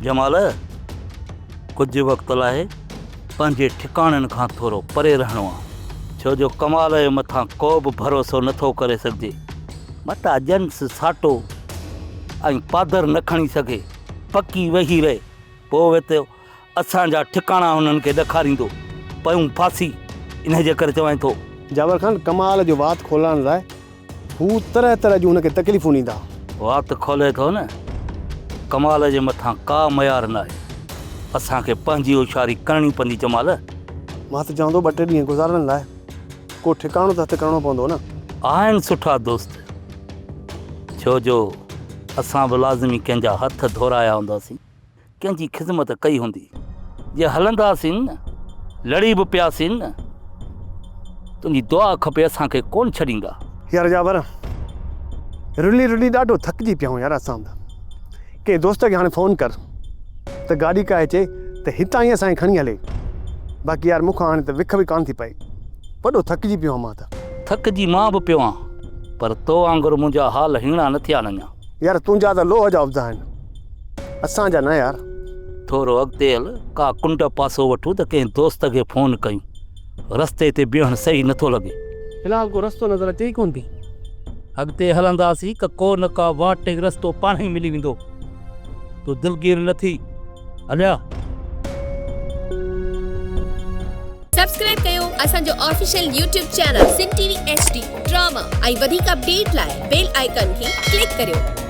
جمال، ڪجهه وقت لاء پنهنجي ٺڪاڻن کان ٿورو پري رهڻو آ، ڇو جو ڪمال جي مٿان ڪو به ڀروسو نه ٿو ڪري سگهجي. متان جنس ساٽو ۽ پادر نه کڻي سگهي، پڪي ويهي رهي، پوء ويتو اسان جا ٺڪاڻا هنن کي ڏکاريندو، پيون ڦاسي، انهيء جي ڪري چوانء ٿو. جابر خان ڪمال جو وات کولائڻ لاء هو طرح طرح جون هن کي تڪليفون ڏيندا. وات کولي ٿو نه، ڪمال جي مٿان ڪا ميار ناهي. اسان کي پنهنجي هوشياري ڪرڻي پوندي جمال. مان ته چوان ٿو ٻه ٽي ڏينهن گذارڻ لاء ڪو ٺڪاڻو ته هٿ ڪرڻو پوندو نه. آهن سٺا دوست، ڇو جو اسان به لازمي ڪنهن جا هٿ ڌورايا هونداسين. ڪنهن جي خذمت ڪئي هوندي. جي هلنداسين نه، لڙي به پياسين نه، تنهنجي دعا کپي اسان کي ڪونه ڇڏيندا. يار جابر، رلي رلي ڏاڍو ٿڪجي پيا آهيون يار اسان ته. ڪنهن دوست کي هاڻي فون ڪر ته گاڏي ڪاهي اچي ته هتان ئي اسان کي کڻي هلي. باقي يار مون کان هاڻي ته وک به ڪانه ٿي پئي. وڏو ٿڪجي پيو آهيان مان ته. ٿڪجي مان به پيو آهيان، پر تو وانگر منهنجا حال هيڻا نه ٿيا آهن اڃا. يار تنهنجا ته لوهه جا افزا آهن. اسان جا نه يار. ٿورو اڳتي هل، ڪا ڪنڊ پاسو وٺون ته ڪنهن دوست کي فون ڪيون. رستي تي بيهڻ صحيح نٿو لڳي. في الحال ڪو رستو نظر اچي ئي ڪونه ٿي. اڳتي هلنداسين ته ڪو نه ڪا واٽ ۽ رستو پاڻهي ملي ويندو. تون دلگير نه ٿي. هليا. سبسڪرائب ڪيو اسان جو official YouTube channel Sindh T V H D drama ۽ وڌيڪ اپڊيٽ لاء بيل آئيڪان کي ڪلڪ ڪريو.